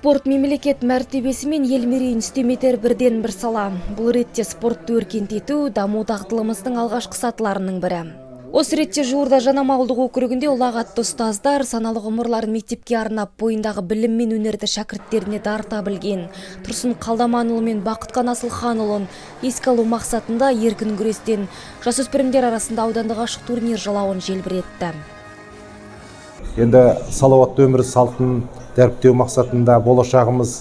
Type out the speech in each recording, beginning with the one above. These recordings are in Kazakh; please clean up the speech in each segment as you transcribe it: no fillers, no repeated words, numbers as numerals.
Спорт мемлекет мәртебесі мен ел мерейін үстем етер бірден бір сала. Бұл ретте спортты өркендету даму дағдылымыздың алғашқы сатыларының бірі. Осы ретте жуырда Жанама ауылдық округінде ұлағатты ұстаздар саналы ғұмырларын мектепке арнап, бойындағы білім мен өнерді шәкірттеріне дарыта білген Тұрсын Қалдаманұлы мен Бақытқан Асылханұлын еске алу мақсатында еркін күрестен жасөспірімдер арасында аудандық ашық турнир жалауын желбіретті. Енді салауатты өмір салтын дәріптеу мақсатында болашағымыз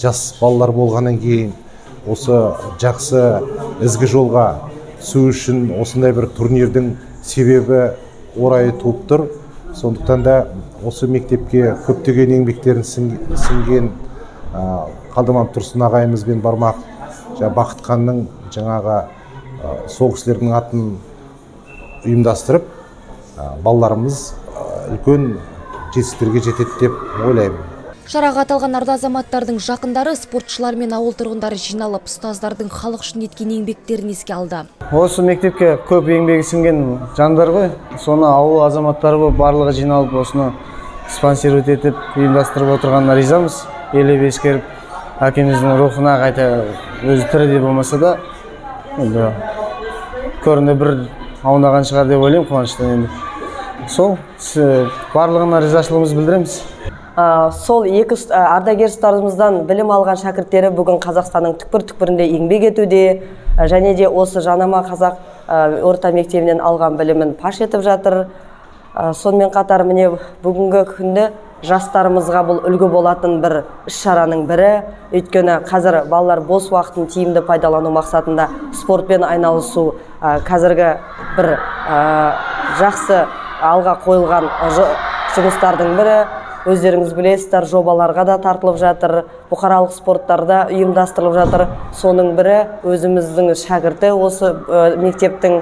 жас балалар болғаннан кейін осы жақсы ізгі жолға түсу үшін осындай бір турнирдің себебі орайы туып тұр. Сондықтан да осы мектепке көптеген еңбектерін сіңген Қалдаманов Тұрсын ағайымыз бен Бармақ Бақытқанның жаңағы сол кісілердің атын ұйымдастырып, балаларымыз үлкен жетістіктерге жетеді деп ойлаймын. Шараға аталған арда азаматтардың жақындары, спортшылар мен ауыл тұрғындары жиналып, ұстаздардың халық үшін еткен еңбектерін еске алды. Осы мектепке көп еңбегі сіңген жандар ғой, соны ауыл азаматтары болып барлығы жиналып, осыны спонсировать етіп, ұйымдастырып отырғанына ризамыз. Елеп ескеріп, әкеміздің рухына қайта өзі тірі де болмаса да, енді көріне бір аунаған шығар деп ойлаймын қуаныштан енді. Сол барлығына ризашылығымызды білдіреміз. Сол екі ардагер ұстазымыздан білім алған шәкірттері бүгін Қазақстанның түкпір-түкпірінде еңбек етуде, және де осы Жанама қазақ орта мектебінен алған білімін паш етіп жатыр. Сонымен қатар міне бүгінгі күнді жастарымызға бұл үлгі болатын бір іс-шараның бірі. Өйткені қазір балалар бос уақытын тиімді пайдалану мақсатында спортпен айналысу қазіргі бір жақсы алға қойылған жұмыстардың бірі. Өздеріңіз білесіздер, жобаларға да тартылып жатыр, бұқаралық спорттарда ұйымдастырылып жатыр. Соның бірі өзіміздің шәкірті осы мектептің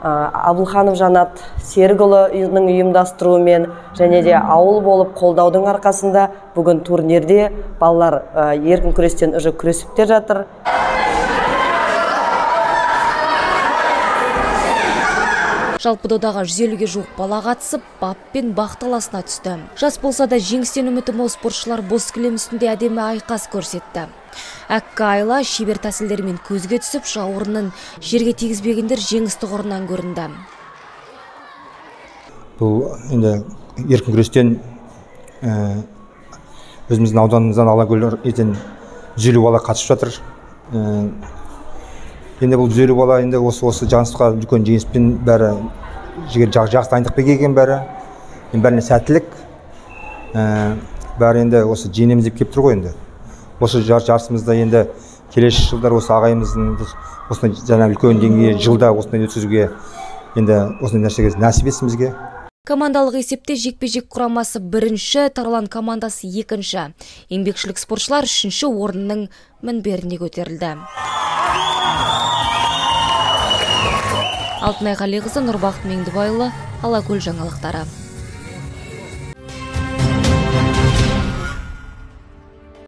Абылханов Жанат Серікұлының ұйымдастыруымен және де ауыл болып қолдаудың арқасында бүгін турнирде балалар еркін күрестен уже күресіп те жатыр. Жалпы додаға 150-ге жуық бала қатысып, бап пен бақ таласына түсті. Жас болса да жеңістен үміті мол спортшылар бос кілем үстінде әдемі айқас көрсетті. Әккі айла шебер тәсілдерімен көзге түсіп, жауырынын жерге тигізбегендер жеңіс тұғырынан көрінді. Бұл енді еркін күрестен өзіміздің ауданымыздан Алакөл ертең 150 бала қатысып жатыр. Енді бұл 150 бала енді осы жарысқа үлкен жеңіспен бәрі жігер жақсы дайындықпен келген бәрі. Енді бәріне сәттілік. Бәрі енді осы жеңеміз деп келіп тұр ғой енді. Осы жарысымызда енді келесі жылдар осы ағайымыздың осындай жаңа үлкен деңгейге жылда осындай өткізуге енді осындай нәрсеге нәсіп етсін бізге. Командалық есепте жекпе-жек құрамасы бірінші, Тарлан командасы екінші. Еңбекшілік спортшылар үшінші орынның мінберіне көтерілді. Алтынай Қалиқызы, Нұрбақыт Меңдібайұлы, Алакөл жаңалықтары.